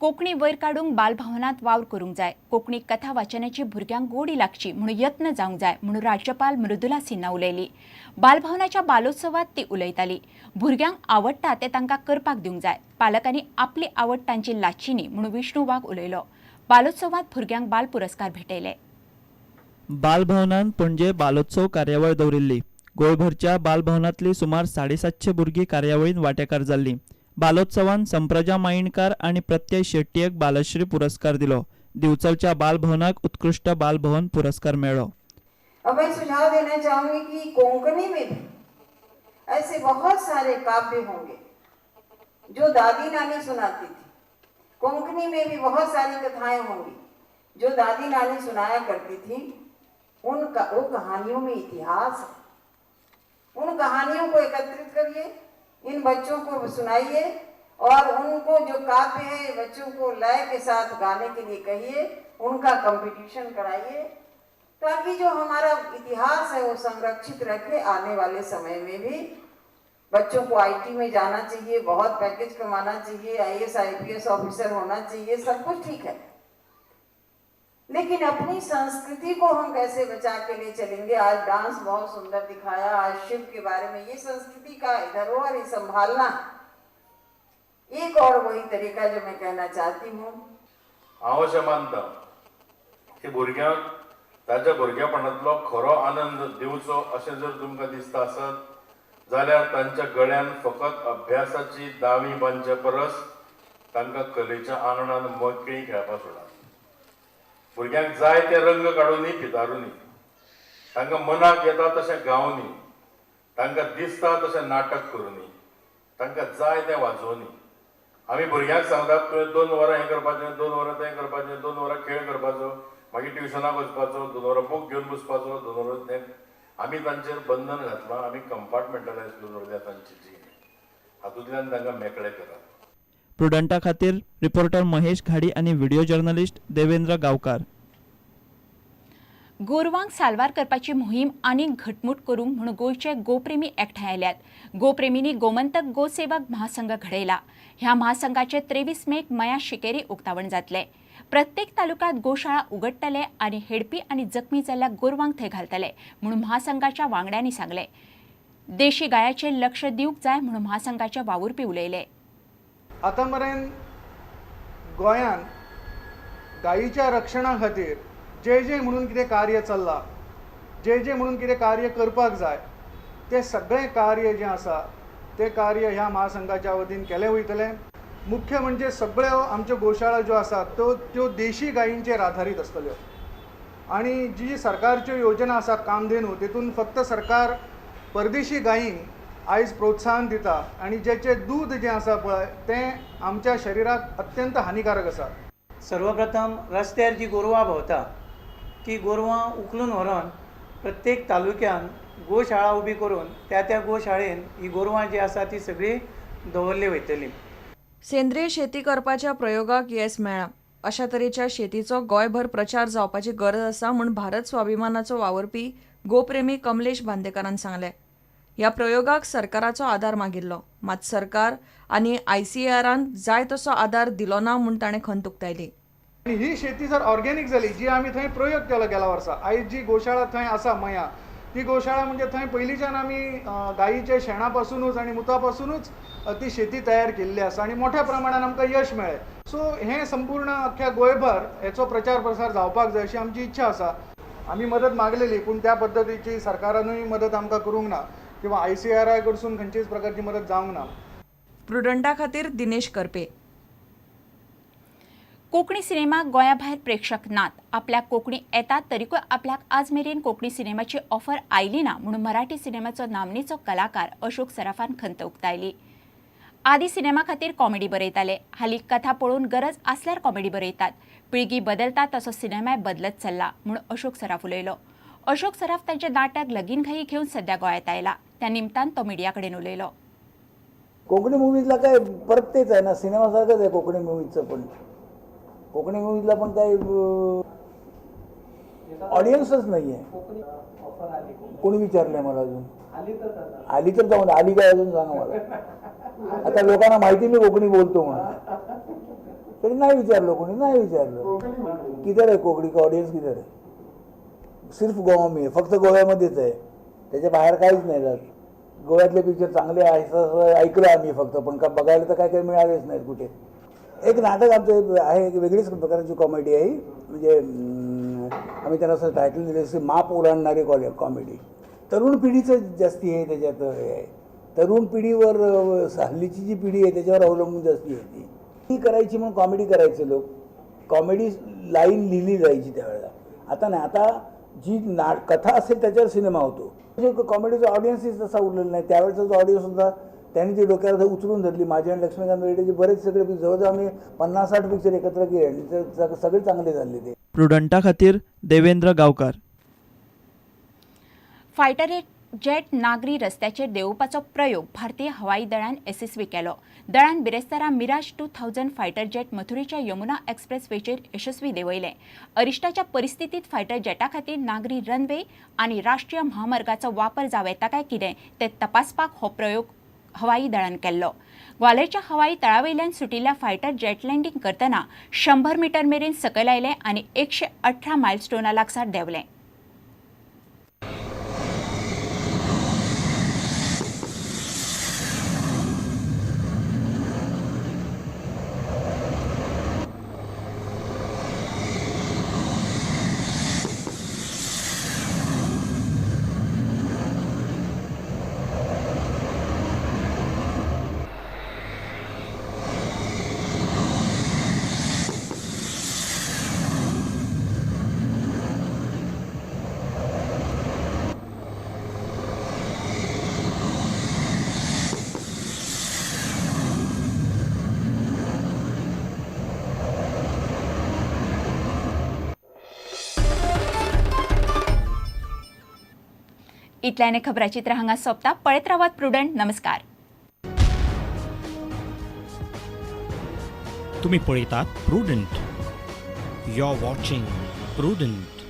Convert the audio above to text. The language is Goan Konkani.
कोंकणी वयर काडूंक बालभवनांत वावर करूंक जाय. कोंकणी कथा वाचनाची भुरग्यांक गोडी लागची म्हणून यत्न जावंक जाय म्हणून राज्यपाल मृदुला सिन्हा उलयली. बालभवनाच्या बालोत्सवात ती उलयताली. भुरग्यांक आवडटा तें तांकां करपाक दिवंक जाय. पालकांनी आपली आवड तांची लाची न्ही म्हणून विष्णू वाघ उलयलो. बालोत्सवात भुरग्यांक बाल पुरस्कार भेटयले. बालभवनान पणजे बालोत्सव कार्यावळ दवरिल्ली. गोंयभरच्या बालभवनांतली सुमार 750 भुरगीं कार्यावळींत वांटेकार जाल्लीं. बालोत्सवान संप्रजा माईणकार आनी प्रत्यय शेट्टयेक बालश्री पुरस्कार दिलो. दिवचलच्या बालभवनाक उत्कृश्ट बालभवन पुरस्कार मेळ्ळो. अब मैं सुझाव देना चाहूंगी कि कोंकणी में भी ऐसे बहुत सारे काव्य होंगे जो दादी नानी सुनाती थी. कोंकणी में भी बहुत सारी कथाएं होंगी जो दादी नानी सुनाया करती थी. वो कहानियों में इतिहास है. उन कहानियों को एकत्रित करिए, इन बच्चों को सुनाइए और उनको जो काव्य है बच्चों को लय के साथ गाने के लिए कहिए, उनका कंपटीशन कराइए, ताकि जो हमारा इतिहास है वो संरक्षित रखे आने वाले समय में भी. बच्चों को IT में जाना चाहिए, बहुत पैकेज कमाना चाहिए, आईएएस आईपीएस ऑफिसर होना चाहिए, सब कुछ ठीक है, लेकिन अपनी संस्कृति को हम कैसे बचा के ले चलेंगे. आज डांस बहुत सुंदर दिखाया, आज शिव के बारे में, ये संस्कृति का धरोहर ही संभालना एक और वही तरीका जो मैं कहना चाहती हूँ. हांव अशें मानता की भुरग्यांक ताच्या भुरगेपणांतलो खरो आनंद दिवचो अशें जर तुमकां दिसता आसत जाल्यार तांच्या गळ्यान फकत अभ्यासाची दावी बांदचे परस तांकां कलेच्या आंगणान मेकळीं खेळपाक सोडात. भुरग्यांक जाय ते रंग काडुनी पितारुनी, तांकां मनाक येता तशें गावनी, तांकां दिसता तशें नाटक करुनी, तांकां जाय तें वाजोवनी. आमी भुरग्यांक सांगतात तुवें 2 वरां हें करपाचें, 2 वरां तें करपाचें, 2 वरां खेळ करपाचो, मागीर ट्युशनाक वचपाचो, 2 वरां बूक घेवन बसपाचो, 2 वरां तें. आमी तांचेर बंधन घातलां, आमी कंपार्टमेंटलायज करून दवरल्या तांची जीण. हातूंतल्यान तांकां मेकळे करात. प्रुडंटा खातीर रिपोर्टर महेश घाडी आनी व्हिडिओ जर्नलिस्ट देवेंद्र गांवकार. गोरवांक साल्वार करपाची मोहीम आनीक घटमूट करूंक म्हूण गोंयचे गोप्रेमी एकठांय आयल्यात. गोप्रेमींनी गोमंतक गोसेवक महासंघ घडयला. ह्या महासंघाचे 23 मेक मया शिकेरी उक्तावण जातलें. प्रत्येक तालुक्यांत गोशाळा उगडटले आनी हेडपी आनी जखमी जाल्ल्या गोरवांक थंय घालतले म्हूण महासंघाच्या वांगड्यांनी सांगलें. देशी गायाचेर लक्ष दिवंक जाय म्हूण महासंघाचे वावुरपी उलयले. आतां मेरेन गोंयांत गायीच्या रक्षणा खातीर जे जे म्हणून कितें कार्य चल्लां, जे जे म्हणून कितें कार्य करपाक जाय, तें सगळें कार्य जें आसा तें कार्य ह्या महासंघाच्या वतीन केलें वयतलें. मुख्य म्हणजे सगळ्यो आमच्यो गोशाळा ज्यो आसात त्यो देशी गायींचेर आधारीत आसतल्यो आनी जी सरकारच्यो योजना आसात कामधेनू तेतून फक्त सरकार परदेशी गायींक आयज प्रोत्साहन दिता आनी जेचें दूद जें आसा पळय तें आमच्या शरिराक अत्यंत हानिकारक आसा. सर्वप्रथम रस्त्यार जी गोरवां भोंवता ती गोरवां उखलून व्हरोन प्रत्येक तालुक्यान गोशाळा उबी करून त्या त्या गोशाळेन ही गोरवां जी आसा ती सगळी दवरली वयतली. सेंद्रीय शेती करपाच्या प्रयोगाक येस मेळ्ळां. अशा तरेच्या शेतीचो गोंयभर प्रचार जावपाची गरज आसा म्हूण भारत स्वाभिमानाचो वावुरपी गोप्रेमी कमलेश बांदेकारान सांगलें. ह्या प्रयोगाक सरकाराचो आदार मागिल्लो, मात सरकार आनी आयसीएआरान जाय तसो आदार दिलो ना म्हूण ताणें खंत उक्तायली. आनी ही शेती जर ऑर्गेनीक जाली, जी आमी थंय प्रयोग केलो गेल्या वर्सा, आयज जी गोशाळा थंय आसा मया, ती गोशाळा म्हणजे थंय पयलींच्यान आमी गायीच्या शेणा पासुनूच आनी मुता पासुनूच ती शेती तयार केल्ली आसा आनी मोठ्या प्रमाणान आमकां यश मेळ्ळें. सो हें संपूर्ण अख्ख्या गोंयभर हेचो प्रचार प्रसार जावपाक जाय अशी आमची इच्छा आसा. आमी मदत मागलेली पूण त्या पद्दतीची सरकारानूय मदत आमकां करूंक ना किंवा आयसीआरआय कडसून खंयचीच प्रकारची मदत जावंक ना. प्रुडंटा खातीर दिनेश करपे. कोंकणी सिनेमाक गोंया भायर प्रेक्षक नात. आपल्याक कोंकणी येतात तरीकूय आपल्याक आज मेरेन कोंकणी सिनेमाची ऑफर आयली ना म्हणून मराठी सिनेमाचो नामनेचो कलाकार अशोक सराफान खंत उक्तायली. आदी सिनेमा खातीर कॉमेडी बरयताले, हालीं कथा पळोवन गरज आसल्यार कॉमेडी बरयतात. पिळगी बदलता तसो सिनेमाय बदलत चल्ला म्हूण अशोक सराफ उलयलो. अशोक सराफ तांचें नाटक लगीनघाई घेवन सध्या गोंयांत आयला. त्या निमतान तो मिडिया कडेन उलयलो. कोंकणी मुव्हीजला काय परत तेच आहे ना, सिनेमासारखंच आहे कोंकणी मुव्हीजचं. पण कोकणी मुव्हीजला पण काही ऑडियन्सच नाही आहे. कोणी विचारलंय मला अजून? आली तर जाऊन आली काय अजून सांगा मला. आता लोकांना माहिती मी कोकणी बोलतो म्हणून. तरी नाही विचारलं कोणी, नाही विचारलं. किधर आहे कोकणी का ऑडियन्स किधर आहे? सिर्फ गोवा में, फक्त गोव्यामध्येच आहे, त्याच्या बाहेर काहीच नाही जात. गोव्यातले पिक्चर चांगले आहे असं ऐकलं आम्ही फक्त, पण का बघायला तर काय काही मिळालेच नाहीत कुठे. एक नाटक आमचं आहे, एक वेगळीच प्रकारची कॉमेडी आहे, म्हणजे आम्ही त्यांना असं टायटल दिलं असं माप ओलांडणारी कॉमेडी. तरुण पिढीचं जास्ती हे त्याच्यात हे आहे, तरुण पिढीवर हल्लीची जी पिढी आहे त्याच्यावर अवलंबून जास्ती आहे ती. ती करायची म्हणून कॉमेडी करायचे लोक, कॉमेडी लाईन लिहिली जायची त्यावेळेला. आता नाही, आता जी कथा असेल त्याच्यावर सिनेमा होतो. म्हणजे कॉमेडीचा ऑडियन्सच तसा उरलेला नाही. त्यावेळेचा जो ऑडियन्स होता त्यांनी ती डोक्यावर उचलून धरली. माझे आणि लक्ष्मीकांत बेर्डेचे बरेच सगळे जवळजवळ आम्ही 50-60 पिक्चर एकत्र केले आणि सगळे चांगले झाले ते. प्रुडंटा खातीर देवेंद्र गांवकार. फायटर जेट नागरी रस्त्याचेर देंवोवपाचो प्रयोग भारतीय हवाई दळान येसस्वी केलो. दळान बिरेस्तारा मिराज 2000 फायटर जेट मथुरेच्या यमुना एक्सप्रेसवेचेर यशस्वी देंवयलें. अरिश्टाच्या परिस्थितींत फायटर जेटा खातीर नागरी रनवे आनी राष्ट्रीय म्हामार्गाचो वापर जावं येता काय कितें तें तपासपाक हो प्रयोग हवाई दळान केल्लो. ग्वाल्हेरच्या हवाई तळावयल्यान सुटिल्ल्या फायटर जेट लँडींग करतना 100 मीटर मेरेन सकयल आयलें आनी 118 मायलस्टोना लागसार देंवलें. इतल्याने खबराचित्र हांगा सोंपता. पळयत रावात प्रुडंट. नमस्कार. तुम्ही पळयतात Prudent. You are watching Prudent.